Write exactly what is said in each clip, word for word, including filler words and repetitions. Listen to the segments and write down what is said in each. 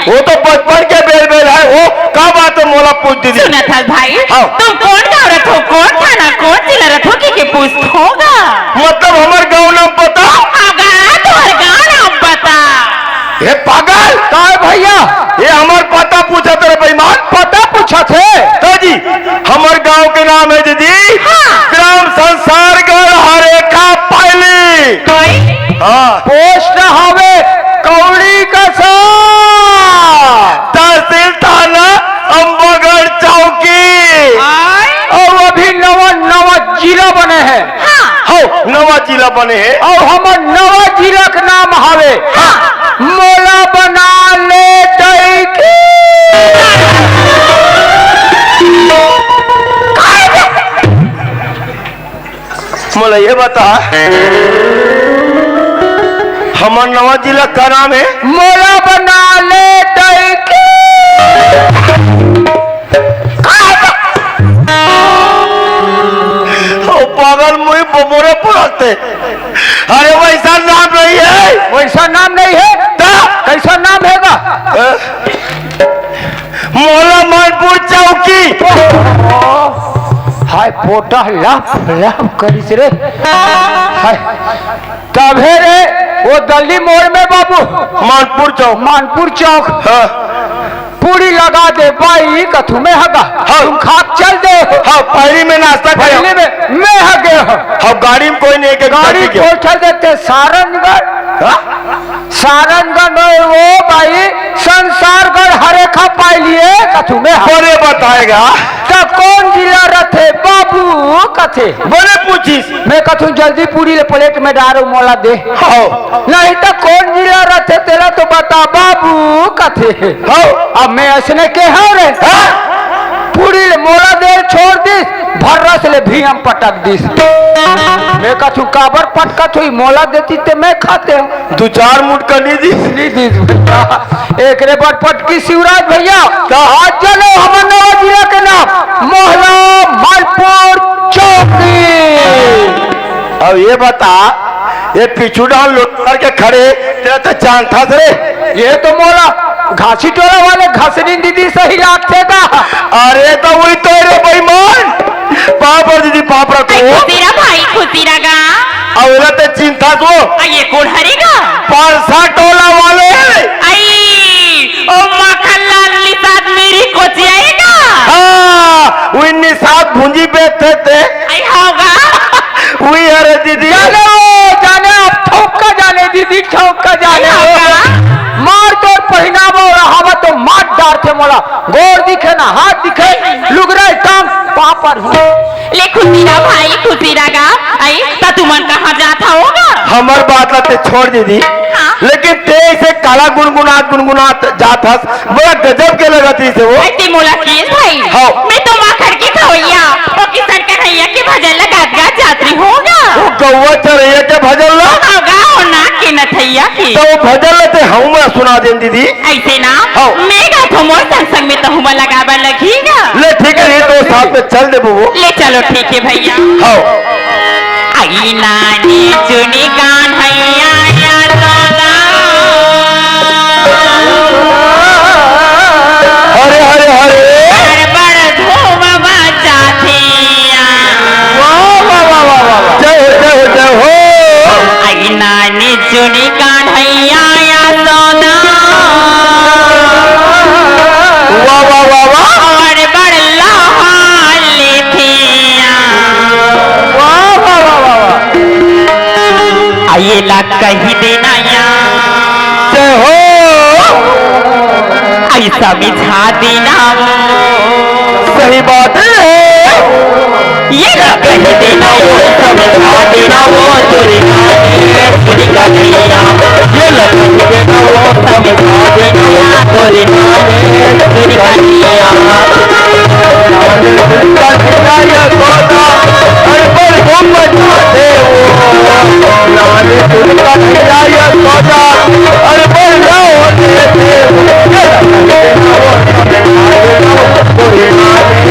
वो तो बचपन के बेल बेल है, वो का बात है मोला पूछ दीदी। सुनत हस भाई, हाँ। तुम कौन गाँव रथो, कौन थाना, कौन जिला रथो कि के पूछत होगा? मतलब हमर गाँव नाम पता? अगा, तोहर गाँव नाम पता। हे पागल! का है भैया? ये हमर पता पूछत रे बेईमान। पता पूछत हे? तो जी, हमर गाँव के नाम है दीदी, हाँ। ग्राम संसारगढ़ हरेखा पायली। कोई? हाँ। पोस्ट हवे कौड़ी कसा। तहसील थाना अम्बागढ़ चौकी। आय। अउ अभी नवा नवा जिला बने हे। हाँ। हो, नवा जिला बने हे। अउ हमर नवा जिला के नाम हवे, हाँ। मोला बना ले दई के। मोला ये बता, हमर नवा जिला का नाम हे? मोला बना ले दई के। ओ पागल, मुई बबोरे पड़ते। अरे वैसा नाम नहीं है। वैसा नाम नहीं है? तो? कैसा नाम है बा? अ? मोला मानपुर चौकी। हाय पोटा लप लप करिस रे। हाय। तभे रे, वो दल्ली मोड़ में बाबू। मानपुर चौक। मानपुर चौक। हाँ। पूड़ी लगा दे बाई कथू में हगा। हाँ। तुम खाक चल दे। हाँ, पहली में नाश्ता करे। पहली में मैं हगे। हाँ, गाड़ी में कोई नहीं है, गाड़ी खोल चल देते सारंगढ़। हाँ? सारंगढ़ नहीं वो भाई, संसारगढ़ हरेखा पायली कथू में। बड़े बताएगा। तो कौन जिला रथे बाबू कथे? बड़े पूछिस। मैं कथू जल्दी पूड़ी ले प्लेट में डारो मोला दे। हो। नहीं तो कौन जिला रथे तेला तो बता बाबू कथे। हो। अब मैं ऐसने के हो रे। हाँ? पूड़ी ले मोला दे छोड़ दिस, भर्रस ले भीम पटक दिस। मैं कथू काबर पटकत हुई, मोला देती ते मैं खाते हूँ। दू चार मुठ का नी दिस। नी दिस भैया। एकरे बर पटकी शिवराज भैया। का? आज चलो हमर नवा जिला के नाम मोहला मालपुर चौकी। अब ये बता, ये पीछू डाल लोट करके खड़े, तेरा तो जान था रे। ये तो मोला घासी टोला वाले घसरी दीदी सही लागथे का? अरे तो वही तो रे बेईमान। पाप और दीदी पाप रखो। आई खुशी रहा भाई, खुशी रहा गा। अवेला ते चिंता सो। आ ये कोन हरे गा? पारसा टोला वाले। आई, ओ माखन लाल निषाद मेरी कोचिया हे गा? हाँ, वो निषाद भुंजी बेचथे ते। आई होगा। वही हरे दीदी। जाने वो, जाने अब ठोक का जाने दीदी, ठोक का जाने आई वो। होगा। मार तोर पहिनावा और हवा तो मार डारथे मोला। गोड़ दिखे ना, हाथ दिखे, लुगरा एकदम पापर हूँ। ले खुशी रहा भाई, खुशी रहा गा। आई, त तुमन कहाँ जात हवो गा? हमर बात ला ते छोड़ दीदी। हाँ। लेकिन ते इसे काला गुनगुनात गुनगुनात जात हस, बड़ा गजब के लगत रहिस हे वो। आई ते मोला किस भाई? हाँ। मैं तो माखन के खवैया, ओ किशन कन्हैया के भजन ला गात गात जात रहिहूँ गा। वो गौवा चरैया के भजन ला? हाँ गा, ओ नाक के नथैया के। तो वो भजन ला ते हमू ला सुना देन दीदी। ऐसे ना, हाँ। मैं गाथों मोर संग संग में तहूँ मा लगाए बर लगही गा। ले ठीक है, ये तो साथ में चल देबो वो। ले चलो ठीक है भैया। हाँ। आई नानी चुनी कान्हैया यशोदा। हरे हरे हरे। बड़ बड़ धूम मचाथे। वाह, वाह, वाह, वाह, वाह, वाह। जय हो, जय हो, जय हो। आई नानी चुनी कान्हैया यशोदा। वाह, वाह, वाह, वाह। और बड़ लहाले थे। वाह, वाह, वाह, वाह, वाह। आई ला कही देना या। जय हो। आई समझा देना। सही बात है। ये ला कही देना वो, समझा देना वो, चोरी ना है, चोरी का नहीं ना। ये ला कही देना वो, समझा देना वो, चोरी ना है, चोरी का नहीं ना। अरे पर घूम जाते वो, नानी तुमका खिलाया सौदा, अरे पर ना होते थे। ये ला कही देना वो, समझा देना वो, चोरी ना है।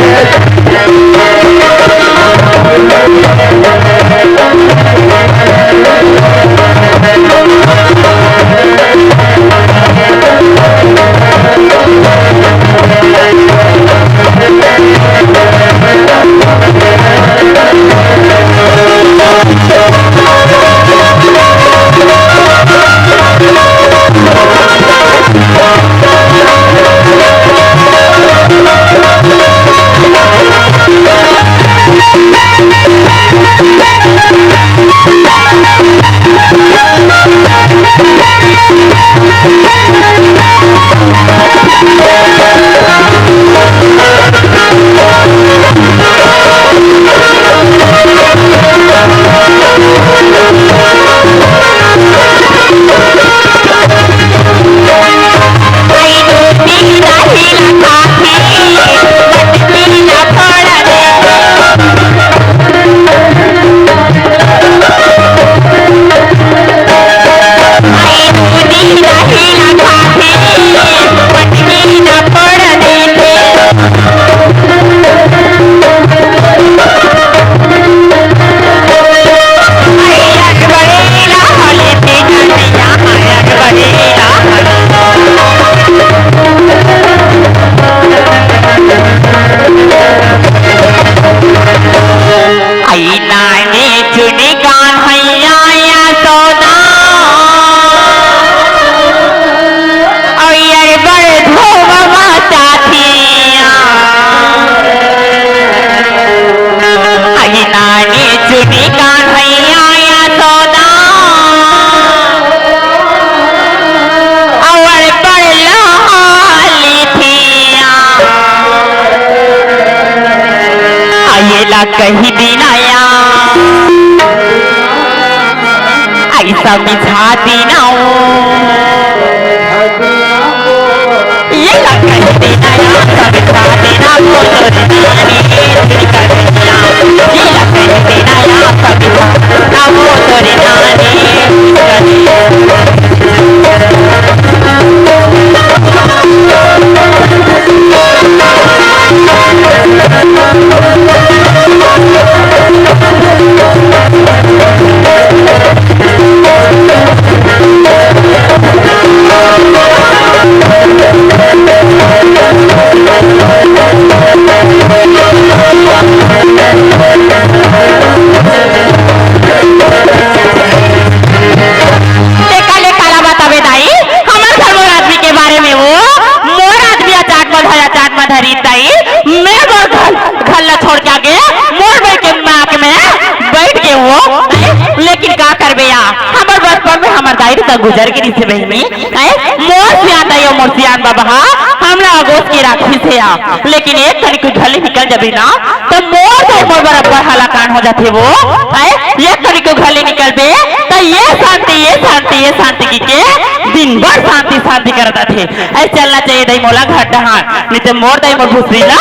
कही दीना या, ऐसा बिछा दीना ओ। ये ला कही दीना या, ऐसा बिछा दीना ओ तोरी नानी। ये ला कही दीना या, ऐसा बिछा दीना ओ तोरी नानी। तेकर ले काला बताबे दाई, हमर घर मोर आदमी के बारे में वो, मोर आदमी अचाट म धरा, अचाट म धरी दाई, मैं मोर घर, घर ला छोड़ के आगे, मोर बइठ के माँ के में बइठ के वो, लेकिन का करबे या, हमर बचपन में हमर दाई तो गुजर गे रिहिसे बहिनी, हैं? मोर सियान दाई अउ मोर सियान बाबा हा, हमला अगोस के राखिस हे या। लेकिन एक तनिक घर ले निकल जाबे ना, त मोर दाई मोर बराबर हलाकान हो जाथे वो, हैं? एक तनिक घर ले निकलबे, त ये शांति, ये शांति, ये शांति कहिके दिन भर शांति, शांति करत आथे। ऐ चलना चाहिए दाई मोला घर डहार, नहीं तो मोर दाई मोर भुसरी ला